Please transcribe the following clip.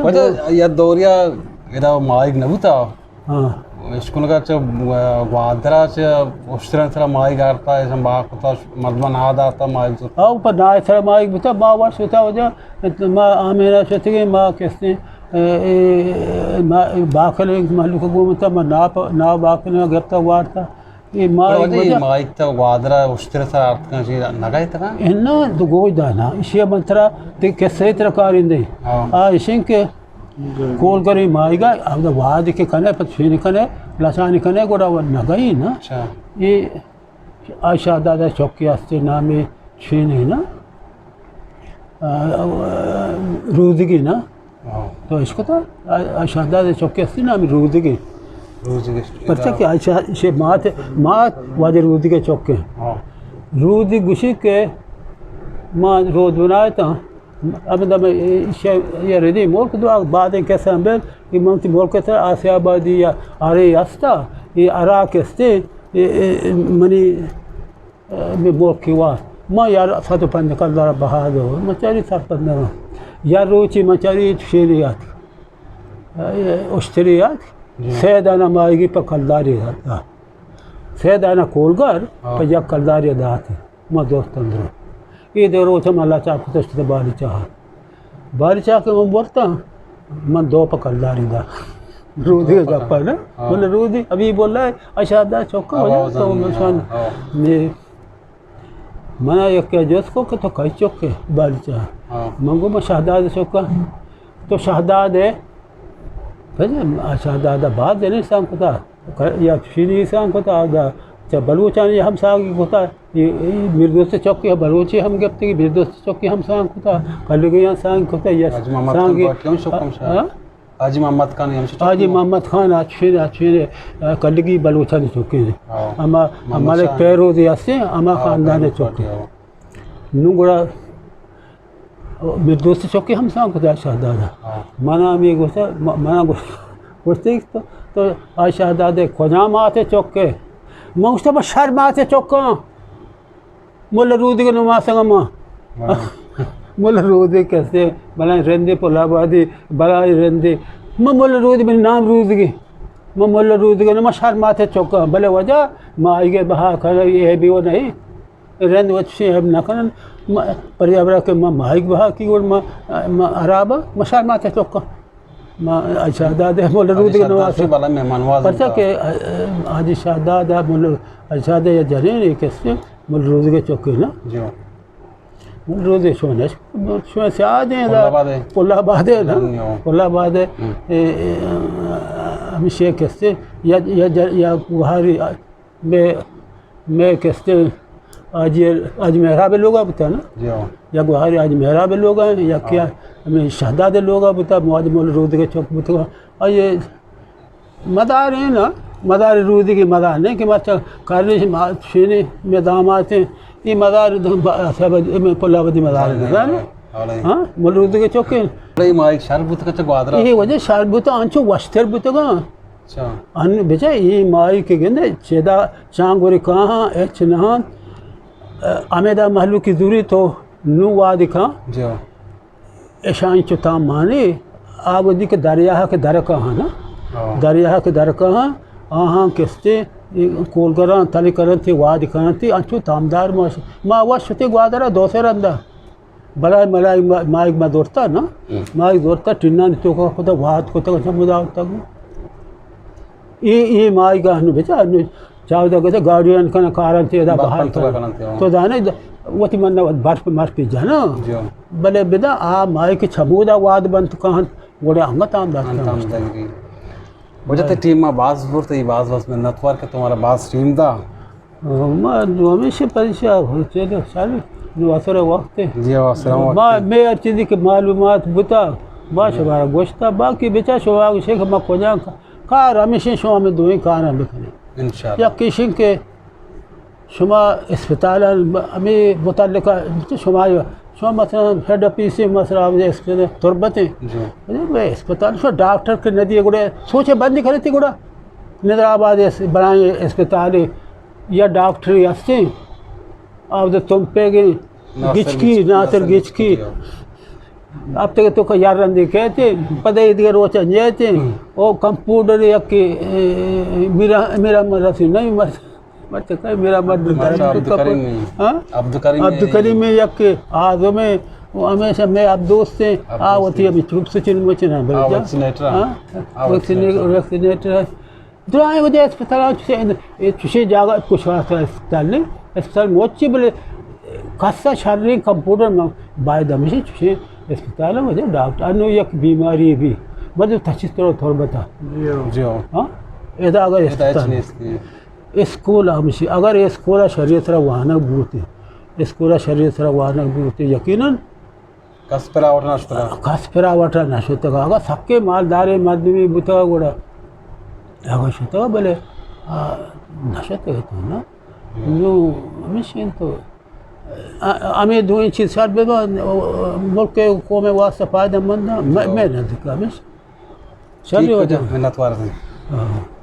پدا یک دوریا ادا ماہیگ نہ بوتا۔ ہاں۔ اشکنگا چہ گوادرا چہ اشتران سرا ماہیگ آرتا، ایشان باہ کتا، مردمان نہ داتا ماہیگ تو۔ او پہ نائے سرا ماہیگ بوتا، ما وش بوتا وجہ، ما آمینا شتگیں، ما کستیں، اے، اے، ما باکلیں مہلوک گومتا، ما نا پ-، نا باکلیں گپتا وارتا۔ اے ما گڑا ایک وجہ وجہ ماہیگ تا گوادرا اشتر سرا آرتکاں، چی نگا اتکاں؟ اناں تو گوش دانا، اشی من ترا تے کسے ترا کارندے۔ ہاں۔ آ اشیں کہ کولگریں ماہیگا، اب وادی کہ کنے، پہ چین کنے، لسانی کنے، گڑا وہ نگئی نا۔ اچھا۔ یہ آ شہدادہ چوکی ہستے نامی چین ہے نا۔ آ، آ، رودگی نا۔ ہاں۔ تو اشکتا، آ، آ شہدادہ چوکی ہستے نامی رودگی۔ رودگی۔ پرچا کہ آ شہ-، شہ مات، مات وادی رودگی چوکی۔ ہاں۔ رودی گوشی کہ ما رود بنائے تا، اب دم ایشی یہ ردی ملک دعا بعد کسے ہم بل، یہ من تی ملک تر آسیا آبادی یا آرے ہستا، یہ عراق ہستے، یہ، یہ منی، اے، بے ملکی وا۔ ما یار صد و پنجاہ کلدار بہا دو، ما چاری سرپد نہ۔ یا روچی ما چاری شیری یات، اے، اشتری یات، جی۔ سیدانا ماہیگی پہ کلداری یات۔ سیدانا کولگر، ہاں۔ پہ یک کلداری داتے۔ ما دوست اندرو۔ اے دو روچ ہم اللہ چاپ کتش کتہ بالی چاہ۔ بالی چاہ کہ من برتا، من دو پہ کلداری دا۔ رودی ہاں، گپا نا۔ ہاں۔ من رودی ابھی بولا ہے، اشادا چوکا ہو جا، تو ہاں، من شان ہاں۔ نے منا یک جس کو کہ تو کئی چوکے بالی چاہ۔ ہاں۔ من گو من شہداد چوکا۔ تو شہداد ہے۔ پھر شہداد بعد نہیں سان کتا۔ یا چینی سان کتا، دا چہ بلوچانی ہم سانگ کتا، یہ، یہ میردوست چوکی بلوچی ہم گپتی، میردوست چوکی ہم سانگ کتا، کلگیاں سانگ کتا، یا حاجی محمد خان سانگی، گواٹی ہم چوکم شاہ۔ ہاں؟ حاجی محمد خان ہم چوکی۔ حاجی محمد خان اچھے، اچھے، آ، کلگی بلوچانی چوکی نے۔ ہاں۔ اما، محمد ہمارے شاہ۔ پیروزی ہستے، اما ہاں، خاندان پیروز چوکی۔ پارٹی، ہاں۔ نو گڑا میردوست چوکی ہم سان کتا شہداد۔ ہاں۔ منا ہمے گوشتا، م-، منا گوشت، گوشتے تو، تو آ شہداد کجام آتے چوکے؟ من گوشتا، من شر ماتے چوکاں۔ ملا رودی کے نماسگا ما۔ ہاں۔ ملا رودی کسے، بلائیں رندے پل آبادی، بلائیں رندے۔ من ملا رودی، من نام رودگی۔ من ملا رودی کے نما شر ماتے چوکاں۔ بلے وجہ ما آئی گے بہا کر، یہ بھی وہ نہیں۔ رند وت شے ہم نہ کنن۔ ما، پرے ابرا کہ ما ماہیگ بہا کی گڑ ما، ما عرابا، ما شر ماتے چوکا۔ ما شہداد ہے، مول رودی کے نواز۔ شی بالا مہمان واز پرچا کہ، آ، حاجی شہداد ہے، مول، حاجی شہداد یا جنین ہے کس سے، مول رودی کے چوکے نا۔ جی۔ مول رودی شونش، شون سے آدے ہیں، پل آباد ہے۔ پل آباد ہے نا۔ جی۔ پل آباد ہے۔ ہم۔ اے، اے، ہمیشہ کس سے، یا، یا، یا گوہاری، مئے، مئے کستیں حاجی، حاجی مہراب لوگا بوتا نا؟ جی ہاں۔ یا گوہاری حاجی مہراب لوگا، یا کیا ہاں۔ ہمیں شہداد لوگا بوتا، مواد مول رودگے چوک بوتا۔ آ یہ مدار ہے نا، مدار رودگی مدار نہیں کہ مرچا کارنش ما شینے میں دامات ہیں۔ یہ مدار دم با-، صاحب، میں پلا بدی مدار ہے نا؟ ہاں، مول رودگے چوک ہے۔ بڑے مائی شر بوتا چا گوادرا۔ یہ وجہ شر بوتا، انچو وشتر بوتا گا۔ اچھا۔ ان بچا اے مائی کہ گندے چدا چانگوری کاہاں اچ نہاں، ہمیدا مہلوکی زوری تو نو وادی کاں۔ جی۔ اشاں چو تام مانے آ ودی کہ دریا کہ درکاہاں نا۔ ہاں۔ دریا کہ درکاہاں آہاں کستے کولگراں تلی کرنتی وادی کرنتی انچو تامدار ما، ما وش شتے گوادرا دو سے رندا۔ بلائے ملائے ما-، ماہیگ ما دورتا نا، ہم۔ ماہیگ دورتا ٹنانی توکا کتا وات کتا کتا مدا کتا گو۔ اے، اے ماہیگ ہنو بچا، ہنو چاودا کتا گاڑی ان کنا کارن تے دا با-، بہار بند کنا۔ کنا تے، ہاں۔ تو دانے د-، وتی من برف مرف پی جانا۔ جی ہاں۔ بلے بدا آ ماہیگ چمودا واد بند کہن، گوڑے انگت آم دات انگت کہن۔ آم دات۔ وجہ تے ٹیم ما باز بورتا، یہ باز باز منتوار کہ تمہارا باز ٹیم دا۔ ما ہمیشہ پریشان ہوں، چلو، سر، نو اثر وقت ہے۔ جی، السلام ما، علیکم۔ میں ہر چیزی کہ معلومات بتا، ما شمارا گوشتا، باقی بچا شما گوشے کہ ما کجا کا-، کار ہمیشہ شما ہمیں دوئیں کار ہم بکنے۔ انشاءاللہ۔ یا کشن کہ شما اسپتال ہمیں متعلقہ شما، شما مثلاً ہیڈ آفیس مثلاً اسپتال تربت ہیں۔ جی۔ میں اسپتال شما ڈاکٹر کے ندی گڑے سوچے بندی کرتی گڑا۔ نظر آباد اس-، بلائیں اسپتالے یا ڈاکٹرے ہستیں، آودا تمپیگیں ناصر گچکی، گچکی، ناصر ناصر گچکی۔ گچکی۔ ہفتگ توکا یک رندے کئیت، پدا اے دگہ روچا نیت۔ او کمپاؤنڈر یکے، اے، میرا، میرا مدرسی نہیں، مر-، مرچی کئے میرا مد-، مرچی عبدالکریم۔ ہاں؟ عبدالکریم۔ عبدالکریم یکے، اعظم اے، او ہمیشہ مئے اب دوست ایں، آ وتی ہمے چوپ سچن مچن ایں، بلے آ جا۔ ویکسینیٹر ایں۔ ہاں؟ آ ویکسینے-، ویکسینیٹر ایں۔ ویکسینیٹر ایں۔ درائیں وجہ اسپتال چوشیں، اے چوشیں جاگہ کچھ واسطہ اسپتال نہیں، اسپتال موچی، بلے کسا شریں کمپاؤنڈر ما باید ہمیشہ چوشیں اسپتال وجہ ڈاکٹر انو یک بیماری بھی، مطلب تچیس کرو تربتا۔ جی ہو۔ ہاں؟ ادا اگر ادا ہچ اسپتال نیست۔ اسکول ہمشی، اگر اسکول شریعت را وانگ بوتے، اسکول شریعت را وانگ بوتے، یقیناً کس پراوٹ نہ شتگ۔ کس پراوٹ نہ شتگ۔ اگاں سکیں مالداریں مردمے بوتگ گڑا، اگاں شتگ بلے، آ، نہ شتگ تو نا۔ نو ہمیش انت تو، آ، ہمے دوئیں چیز شر ببا، ملک ءُ قوم ءِ واسطہ فائدہ مند ایں۔ مئے، مئے نزدیک ہمیش شر ٹھیک ہو وجہ۔ جا، منت وار ایں۔ ہاں۔